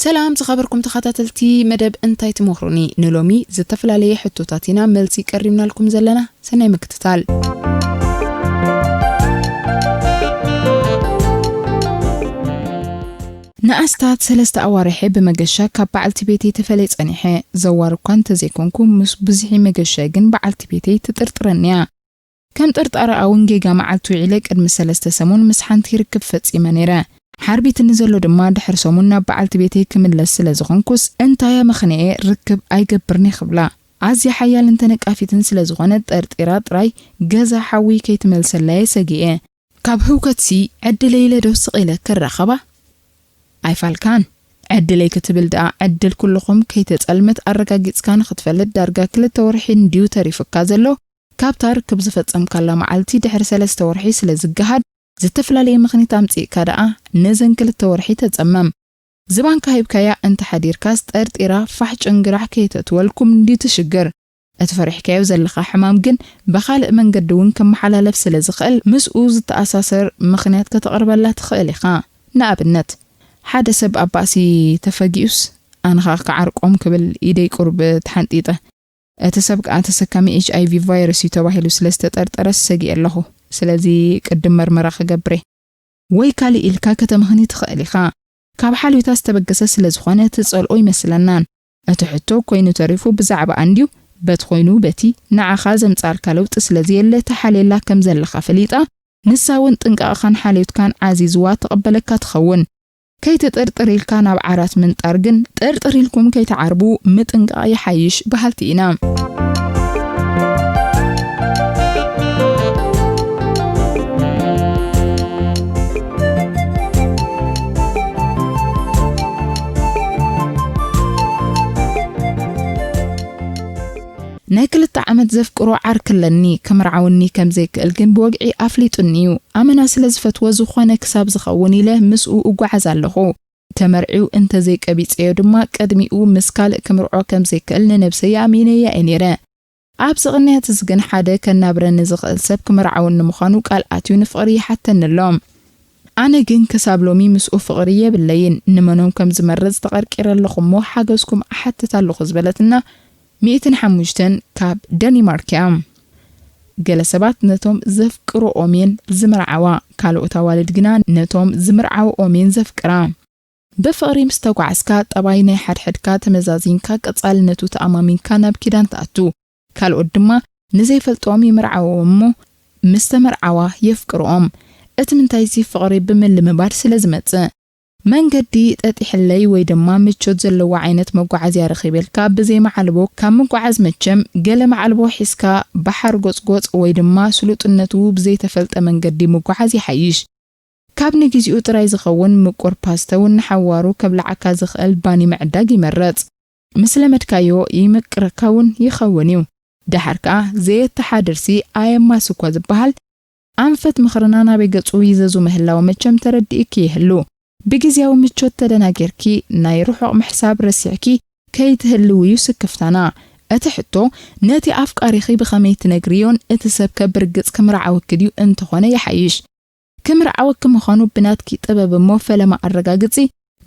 ሰላም ዝኸበርኩም ተኸታተልቲ መደብ እንታይ ትመኽሩኒ፣ ንሎሚ ዝተፈላለየ ሕቶታት ኢና መልሲ ቀሪብናልኩም ዘለና። ሰናይ ምክትታል። ንኣስታት ሰለስተ ኣዋርሒ ብመገሻ ካብ በዓልቲ ቤተይ ተፈልየ ጸኒሐ። ዘዋር እኳ እንተዘይኮንኩ፣ ምስ ብዙሒ መገሻ ግን በዓልቲ ቤተይ ትጥርጥረኒ እያ። ከም ጥርጣረኣ እውን ጌጋ መዓልቲ ውዒለ ቅድሚ ሰለስተ ሰሙን ምስ ሓንቲ ርክብ ፈጺመ ነይረ። ሓርቢትኒ ዘሎ ድማ ድሕሪ ሰሙን ናብ በዓልቲ ቤተይ ክምለስ ስለ ዝኾንኩስ፣ እንታይ ኣመኽንየ ርክብ ኣይገብርኒ ክብላ። ኣዝያ ሓያልን ተነቃፊትን ስለ ዝኾነት ጠርጢራ ጥራይ ገዛ ሓዊ ከይትመልሰላየ ሰጊኤ። ካብ ህውከትሲ ዕድለይ ኢለ ዶ ስቕ ኢለ ክራኸባ? ኣይፋልካን። ዕድለይ ክትብል ደኣ ዕድል ኩልኹም ከይተጸልመት ኣረጋጊጽካ ንኽትፈልጥ ዳርጋ ክልተ ወርሒ እንድዩ ተሪፉካ ዘሎ። ካብታ ርክብ ዝፈጸምካላ መዓልቲ ድሕሪ ሰለስተ ወርሒ ስለ ዝገሃድ፣ ዝተፈላለየ ምኽኒት ኣምጺእካ ደኣ ነዘን ክልተ ወርሒ ተጸመም። ዝባንካ ሂብካያ እንተሓዲርካስ ጠርጢራ ፋሕ ጭንግራሕ ከይተእትወልኩም እንድዩ ትሽግር። እቲ ፈሪሕካዮ ዘለኻ ሕማም ግን ብኻልእ መንገዲ እውን ክመሓላለፍ ስለ ዝኽእል ምስኡ ዝተኣሳሰር ምኽንያት ከተቕርበላ ትኽእል ኢኻ። ንኣብነት፣ ሓደ ሰብ ኣብ ባእሲ ተፈጊኡስ ኣነ ኸኣ ክዓርቆም ክብል ኢደይ ቁሩብ ተሓንጢጠ። እቲ ሰብ ከኣ ተሰካሚ ኤች ኣይ ቪ ቫይረስ እዩ ተባሂሉ ስለ ዝተጠርጠረስ ሰጊኤ ኣለኹ። ስለዚ ቅድም መርመራ ክገብር እየ። ወይ ካልእ ኢልካ ከተመኽኒ ትኽእል ኢኻ። ካብ ሓልዮታ ዝተበገሰ ስለ ዝኾነ ትጸልኦ ይመስለናን። እቲ ሕቶ ኮይኑ ተሪፉ ብዛዕባኣ እንድዩ፣ በቲ ኮይኑ በቲ ንዓኻ ዘምጽኣልካ ለውጢ ስለ ዘየለ ተሓልየላ ከም ዘለኻ ፈሊጣ፣ ንሳ እውን ጥንቃቕኻን ሓልዮትካን ዓዚዝዋ ትቕበለካ ትኸውን። ከይትጥርጥር ኢልካ ናብ ዓራት ምንጣር ግን፣ ጥርጥር ኢልኩም ከይትዓርቡ ምጥንቃቕ ይሓይሽ በሃልቲ ኢና። ናይ ክልተ ዓመት ዘፍቅሮ ዓርኪ ኣለኒ፣ ክምርዓውኒ ከም ዘይክእል ግን ብወግዒ ኣፍሊጡኒ እዩ። ኣመና ስለ ዝፈትዎ፣ ዝኾነ ክሳብ ዝኸውን ኢለ ምስኡ እጓዓዝ ኣለኹ። ተመርዕዩ እንተ ዘይቀቢጸዮ ድማ፣ ቅድሚኡ ምስ ካልእ ክምርዖ ከም ዘይክእል ንነብሰይ ኣእሚነያ እየ ነይረ። ኣብዚ ቅንያትስ ግን ሓደ ከናብረኒ ዝኽእል ሰብ ክምርዓውኒ ምዃኑ ቃል ኣትዩ ንፍቕሪ ይሓተኒ ኣሎ። ኣነ ግን ክሳብ ሎሚ ምስኡ ፍቕሪ የብለይን። ንመኖም ከም ዝመርጽ ተቐርቂረ ኣለኹ እሞ ሓገዝኩም እሓትት ኣለኹ ዝበለትና ሚእትን ሓሙሽተን ካብ ደኒማርክ እያ። ገለ ሰባት ነቶም ዘፍቅርኦም እየን ዝምርዓዋ፣ ካልኦት ኣዋልድ ግና ነቶም ዝምርዓውኦም እየን ዘፍቅራ። ብፍቕሪ ምስ ተጓዓዝካ፣ ጠባይ ናይ ሓድሕድካ ተመዛዚንካ፣ ቀጻልነቱ ተኣማሚንካ ናብ ኪዳን ትኣቱ። ካልኦት ድማ ንዘይፈልጥኦም ይምርዓውኦም እሞ፣ ምስ ተመርዓዋ የፍቅርኦም። እቲ ምንታይሲ ፍቕሪ ብምልምማድ ስለ ዝመጽእ። መንገዲ ጠጢሕለይ ወይ ድማ ምቾት ዘለዎ ዓይነት መጓዓዝያ ረኺበልካ ብዘይ መዓልቦ ካብ ምጓዓዝ፣ መቸም ገለ መዓልቦ ሒዝካ ባሕር ጎጽጎጽ ወይ ድማ ስሉጥነቱ ብዘይተፈልጠ መንገዲ ምጓዓዝ ይሓይሽ። ካብ ንግዚኡ ጥራይ ዝኸውን ምቁር ፓስተ እውን ንሓዋሩ ከብልዓካ ዝኽእል ባኒ ምዕዳግ ይመረጽ። ምስ ለመድካዮ ይምቅረካ እውን ይኸውን እዩ። ደሓር ከኣ ዘየተሓድርሲ ኣየማስ እኳ ዝበሃል ኣንፈት ምኽርና ናበይ ገጹ ይዘዙ ምህላው መቸም ተረዲእኪ ይህሉ። ብግዜያዊ ምቾት ተደናጊርኪ ናይ ርሑቕ ምሕሳብ ረሲዕኪ ከይትህልዊ እዩ ስክፍታና። እቲ ሕቶ ነቲ ኣፍቃሪኺ ብኸመይ ትነግርዮን እቲ ሰብ ከ ብርግጽ ክምርዓወኪ ድዩ እንተኾነ ይሓይሽ። ክምርዓወኪ ምዃኑ ብናትኪ ጥበብ እሞ ፈለማ ኣረጋግጺ።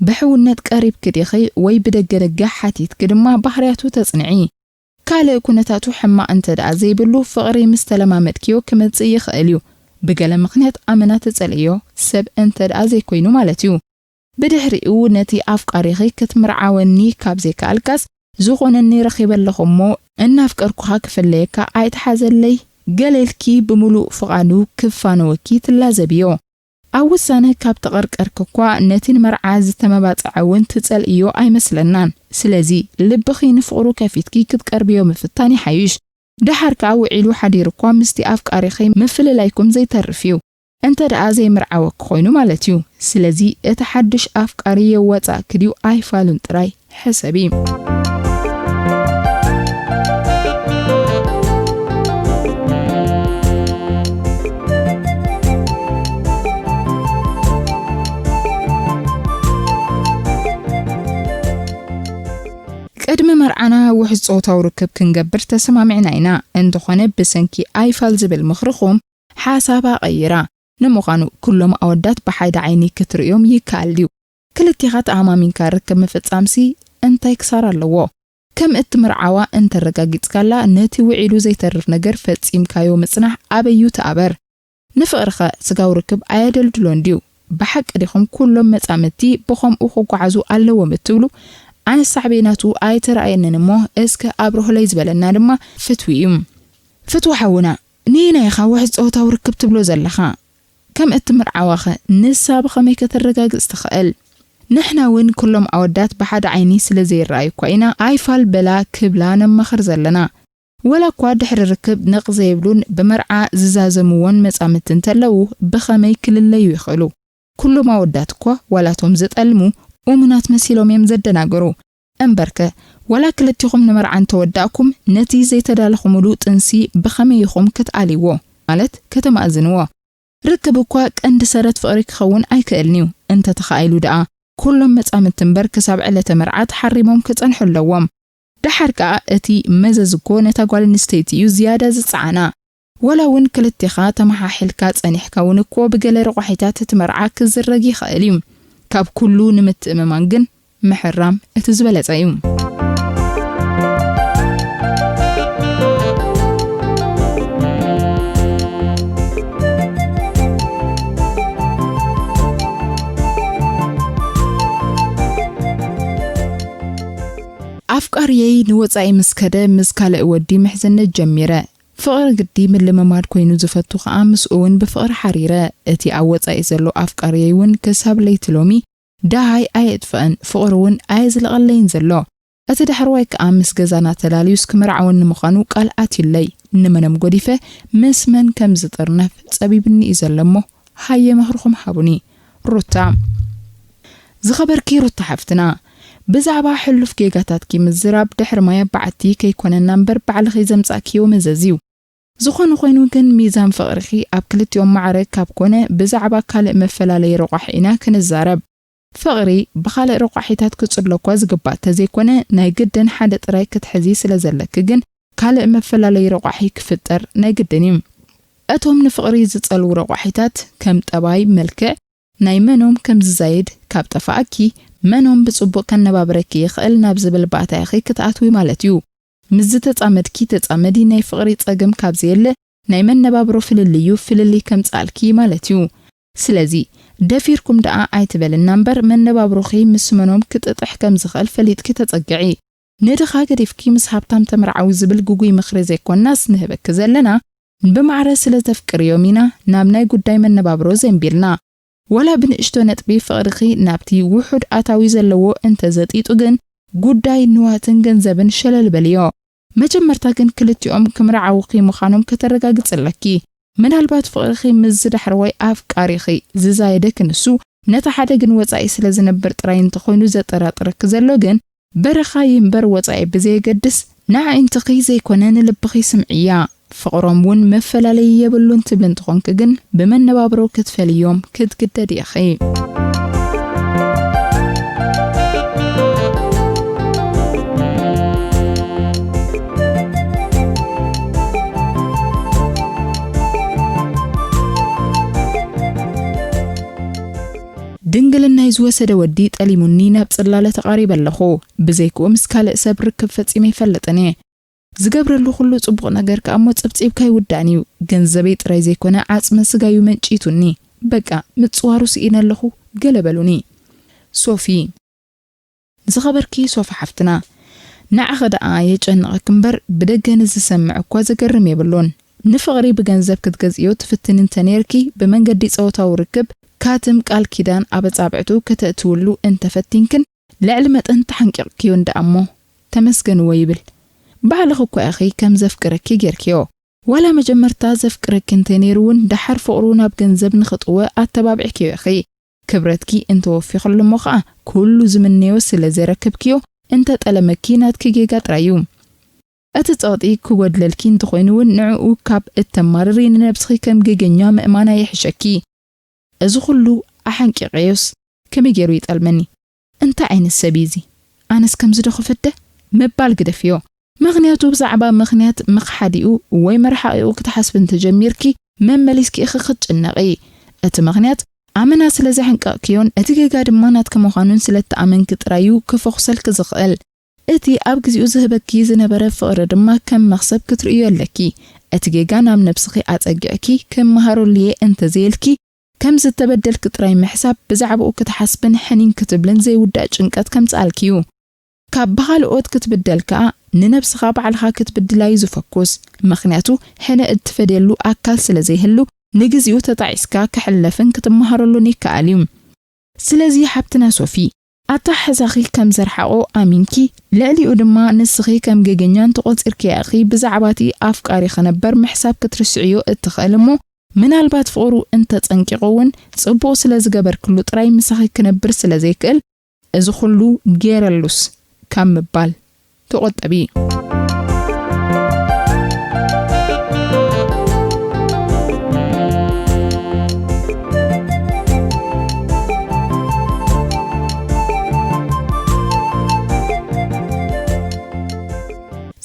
ብሕውነት ቀሪብኪ ዲኺ ወይ ብደገ ደገ ሓቲትኪ ድማ ባህርያቱ ተጽንዒ። ካልእ ኩነታቱ ሕማቕ እንተ ደኣ ዘይብሉ፣ ፍቕሪ ምስ ተለማመድክዮ ክመጽእ ይኽእል እዩ። ብገለ ምኽንያት ኣመና ትጸልእዮ ሰብ እንተ ደኣ ዘይኮይኑ ማለት እዩ። ብድሕሪኡ ነቲ ኣፍቃሪኺ ክትምርዓወኒ ካብ ዘይከኣልካስ፣ ዝኾነኒ ረኺበ ኣለኹ እሞ እናፍቀርኩኻ ክፍለየካ ኣይትሓዘለይ፣ ገለ ኢልኪ ብምሉእ ፍቓዱ ክፋነወኪ ትላዘብዮ። ኣብ ውሳነ ካብ ተቐርቀርኪ እኳ፣ ነቲ ንመርዓ ዝተመባጽዐ እውን ትጸልእዮ ኣይመስለናን። ስለዚ ልብኺ ንፍቕሩ ከፊትኪ ክትቀርብዮ ምፍታን ይሓይሽ። ደሓር ከኣ ውዒሉ ሓዲሩ እኳ ምስቲ ኣፍቃሪኺ ምፍልላይኩም ዘይተርፍ እዩ። እንተ ደኣ ዘይምርዓወኪ ኮይኑ ማለት እዩ። ስለዚ እቲ ሓድሽ ኣፍቃሪ የዋጽኣኪ ድዩ ኣይፋሉን ጥራይ ሕሰቢ። ቅድሚ መርዓና ውሑስ ጾታዊ ርክብ ክንገብር ተሰማሚዕና ኢና። እንተኾነ ብሰንኪ ኣይፋል ዝብል ምኽርኹም ሓሳባ ቀይራ። ንምዃኑ ኩሎም ኣወዳት ብሓደ ዓይኒ ክትርእዮም ይከኣል ድዩ? ክልቲኻ ተኣማሚንካ ርክብ ምፍጻምሲ እንታይ ክሳራ ኣለዎ? ከም እትምርዓዋ እንተረጋጊጽካላ፣ ነቲ ውዒሉ ዘይተርፍ ነገር ፈጺምካዮ ምጽናሕ ኣበዩ ተኣበር። ንፍቕርኸ ስጋዊ ርክብ ኣየደልድሎን ድዩ? ብሓቂ ዲኹም ኩሎም መጻምድቲ ብኸምኡ ክጓዓዙ ኣለዎም እትብሉ? ኣነ ሳዕቤናቱ ኣይተረኣየንን እሞ፣ እስከ ኣብርሁለይ ዝበለና ድማ ፍትዊ እዩ። ፍትዊ ሓውና፣ ንየናይ ኢኻ ውሑድ ጾታዊ ርክብ ትብሎ ዘለኻ? ከም እትምርዓዋኸ ንሳ ብኸመይ ከተረጋግጽ ትኽእል? ንሕና እውን ኩሎም ኣወዳት ብሓደ ዓይኒ ስለ ዘይረኣዩ እኳ ኢና ኣይፋል በላ ክብላ ነማኽር ዘለና። ወላ እኳ ድሕሪ ርክብ ነቕ ዘይብሉን ብመርዓ ዝዛዘምዎን መጻምድቲ እንተለዉ ብኸመይ ክልለዩ ይኽእሉ? ኩሎም ኣወዳት እኳ ዋላ እቶም ዝጠልሙ እሙናት መሲሎም እዮም ዘደናግሩ። እምበርከ፣ ወላ ክልቲኹም ንመርዓ እንተወዳእኩም ነቲ ዘይተዳለኹምሉ ጥንሲ ብኸመይ ኢኹም ክትኣልይዎ? ማለት ከተማእዝንዎ? ርክብ እኳ ቀንዲ ሰረት ፍቕሪ ክኸውን ኣይክእልን እዩ። እንተተኻኢሉ ደኣ፣ ኩሎም መጻምድቲ እምበር ክሳብ ዕለተ መርዓ ተሓሪሞም ክጸንሑ ኣለዎም። ደሓር ከኣ እቲ መዘዝ እኮ ነታ ጓል ኣንስተይቲ እዩ ዝያዳ ዝጸዓና። ወላ እውን ክልቴኻ ተመሓሒልካ ጸኒሕካ እውን እኮ ብገለ ረቋሒታት እቲ መርዓ ክዝረግ ይኽእል እዩ። ካብ ኩሉ ንምትእምማን ግን ምሕራም እቲ ዝበለጸ እዩ። ኣፍቃሪየይ ንወጻኢ ምስ ከደ፣ ምስ ካልእ ወዲ ምሕዝነት ጀሚረ። ፍቕሪ ግዲ ምልምማድ ኮይኑ ዝፈቱ ከኣ ምስኡ እውን ብፍቕሪ ሓሪረ። እቲ ኣብ ወጻኢ ዘሎ ኣፍቃሪየይ እውን ክሳብ ለይቲ ሎሚ ደሃይ ኣየጥፍእን፣ ፍቕሪ እውን ኣየዝልቐለይን ዘሎ። እቲ ዳሕረዋይ ከኣ ምስ ገዛና ተላልዩስ ክምርዓወኒ ምዃኑ ቃል ኣትዩለይ። ንመኖም ጎዲፈ ምስ መን ከም ዝጥርነፍ ጸቢብኒ እዩ ዘሎ እሞ፣ ሃየ ምኽርኹም ሃቡኒ። ሩታ። ዝኸበርኪ ሩታ ሓፍትና፣ ብዛዕባ ሕሉፍ ጌጋታትኪ ምዝራብ ድሕሪ ማይ ኣብ በዓቲ ከይኮነና እምበር፣ ባዕልኺ ዘምጻእክዮ መዘዝ እዩ። ዝኾነ ኮይኑ ግን፣ ሚዛን ፍቕርኺ ኣብ ክልቲኦም ማዕረ ካብ ኮነ፣ ብዛዕባ ካልእ መፈላለዪ ረቋሒ ኢና ክንዛረብ። ፍቕሪ ብኻልእ ረቋሒታት ክጽሎ እኳ ዝግባእ ተዘይኮነ፣ ናይ ግድን ሓደ ጥራይ ክትሕዚ ስለ ዘለኪ ግን፣ ካልእ መፈላለዪ ረቋሒ ክፍጠር ናይ ግድን እዩ። እቶም ንፍቕሪ ዝጸልዉ ረቋሒታት፣ ከም ጠባይ፣ መልክዕ፣ ናይ መኖም ከም ዝዛየድ ካብ ጠፋኣኪ፣ መኖም ብጽቡቕ ከነባብረኪ ይኽእል ናብ ዝብል ባእታ ኢኺ ክትኣትዊ ማለት እዩ። ምስ ዝተጻመድኪ ተጻመዲ ናይ ፍቕሪ ጸገም ካብ ዘየለ፣ ናይ መነባብሮ ፍልልዩ ፍልልይ ከምጽኣልኪ ማለት እዩ። ስለዚ፣ ደፊርኩም ደኣ ኣይትበልና እምበር፣ መነባብሮኺ ምስ መኖም ክጥጥሕ ከም ዝኽእል ፈሊጥኪ ተጸግዒ። ንድኻ ገዲፍኪ ምስ ሃብታም ተመርዓዊ ዝብል ግጉይ ምኽሪ ዘይኮናስ ንህበኪ ዘለና፣ ብማዕረ ስለ ዘፍቅርዮም ኢና ናብ ናይ ጉዳይ መነባብሮ ዘንቢልና። ወላ ብንእሽቶ ነጥቢ ፍቕርኺ ናብቲ ውሑድ ኣታዊ ዘለዎ እንተዘጢጡ ግን፣ ጉዳይ ንዋትን ገንዘብን ሸለል በልዮ። መጀመርታ ግን ክልቲኦም ክምርዓዉኺ ምዃኖም ከተረጋግጺ ኣለኪ። ምናልባት ፍቕርኺ ምስዚ ዳሕረዋይ ኣፍቃሪኺ ዝዛየደ ክንሱ፣ ነቲ ሓደ ግን ወጻኢ ስለ ዝነብር ጥራይ እንተኾይኑ ዘጠራጥረኪ ዘሎ ግን፣ በረኻ ይንበር ወጻኢ ብዘየገድስ፣ ንኣዒንትኺ ዘይኮነ ንልብኺ ስምዕያ። ፍቕሮም እውን መፈላለዪ የብሉን ትብሊ እንተኾንኪ ግን፣ ብመነባብሮ ክትፈልዮም ክትግደዲ ኢኺ። ድንግልናይ ዝወሰደ ወዲ ጠሊሙኒ ናብ ጽላለ ተቓሪበ ኣለኹ። ብዘይክኡ ምስ ካልእ ሰብ ርክብ ፈጺመ ኣይፈልጥን እየ። ዝገብረሉ ኩሉ ጽቡቕ ነገር ከኣ እሞ ጽብጺብካ ኣይውዳእን እዩ። ገንዘበይ ጥራይ ዘይኮነ ዓጽመ ስጋዩ መንጪቱኒ። በቃ ምጽዋሩ ስኢነ ኣለኹ፣ ገለ በሉኒ። ሶፊ። ዝኸበርኪ ሶፊ ሓፍትና፣ ንዓኺ ደኣ የጨንቐኪ እምበር ብደገ ንዝሰምዕ እኳ ዘገርም የብሉን። ንፍቕሪ ብገንዘብ ክትገዝእዮ ትፍትኒ እንተ ኔርኪ፣ ብመንገዲ ጸወታዊ ርክብ ካትም ቃል ኪዳን ኣብ ኣጻብዕቱ ከተእትውሉ እንተፈቲንክን፣ ልዕሊ መጠን ተሓንቂቕክዮ እንዳ እሞ፣ ተመስገንዎ ይብል። ባዕልኺ እኳ ኢኺ ከም ዘፍቅረኪ ጌርክዮ። ዋላ መጀመርታ ዘፍቅረኪ እንተ ነይሩ እውን፣ ደሓር ፍቕሩ ናብ ገንዘብ ንኽጥወ ኣተባቢዕክዮ ኢኺ። ክብረትኪ እንተወፊኹሉ እሞ ኸኣ፣ ኩሉ ዝምነዮ ስለ ዘረክብክዮ፣ እንተጠለመኪ ናትኪ ጌጋ ጥራይ እዩ። እቲ ጸቕጢ ክጎድለልኪ እንተኾይኑ እውን፣ ንዕኡ ካብ እተማርሪ ንነብስኺ ከም ጌገኛ ምእማን ኣይሕሸኪ። እዚ ኩሉ ኣሓንቂቐዮስ ከመይ ገይሩ ይጠልመኒ? እንታይ ዓይነት ሰብ እዩ እዚ? ኣነስ ከምዚ ዶ ክፍደ? ምባል ግደፍዮ። ምኽንያቱ ብዛዕባ ምኽንያት ምኽሓዲኡ ወይ መርሓቒኡ ክትሓስቢ እንተጀሚርኪ፣ መመሊስኪ ኢኺ ክትጭነቒ። እቲ ምኽንያት ኣመና ስለ ዘሕንቀቕክዮን እቲ ጌጋ ድማ ናትኪ ምዃኑን ስለ እተኣመንኪ ጥራይ እዩ ክፈኹሰልኪ ዝኽእል። እቲ ኣብ ግዜኡ ዝህበኪ ዝነበረ ፍቕሪ ድማ ከም መኽሰብ ክትርእዮ ኣለኪ። እቲ ጌጋ ናብ ነብስኺ ኣጸጊዕኪ ክመሃረሉ እየ እንተዘየልኪ፣ ከም ዝተበደልኪ ጥራይ ምሕሳብ፣ ብዛዕባኡ ክትሓስብን ሕኒን ክትብልን ዘይውዳእ ጭንቀት ከምጽኣልኪ እዩ። ካብ ብኻልኦት ክትብደል ከኣ ንነብስኻ ባዕልኻ ክትብድላ እዩ ዝፈኩስ። ምኽንያቱ ሕነ እትፈድየሉ ኣካል ስለ ዘይህሉ፣ ንግዜኡ ተጣዒስካ ክሕለፍን ክትመሃረሉን ይከኣል እዩ። ስለዚ ሓብትና ሶፊ፣ ኣተሓሕዛኺ ከም ዘርሓቖ ኣሚንኪ፣ ልዕሊኡ ድማ ንስኺ ከም ገገኛ እንተቖጺርክያ ኢኺ ብዛዕባ እቲ ኣፍቃሪኺ ነበር ምሕሳብ ክትርስዕዮ እትኽእል እሞ፣ ምናልባት ፍቕሩ እንተጸንቂቑ እውን ጽቡቕ ስለ ዝገበርክሉ ጥራይ ምሳኺ ክነብር ስለ ዘይክእል፣ እዚ ኩሉ ገይረሉስ ካብ ምባል ተቖጠቢ።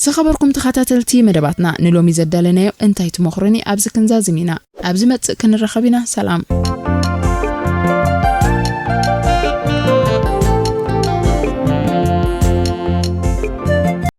ዝኸበርኩም ተኸታተልቲ መደባትና፣ ንሎሚ ዘዳለናዮ እንታይ ትመኽሩኒ ኣብዚ ክንዛዝም ኢና። ኣብ ዝመጽእ ክንራኸብ ኢና። ሰላም።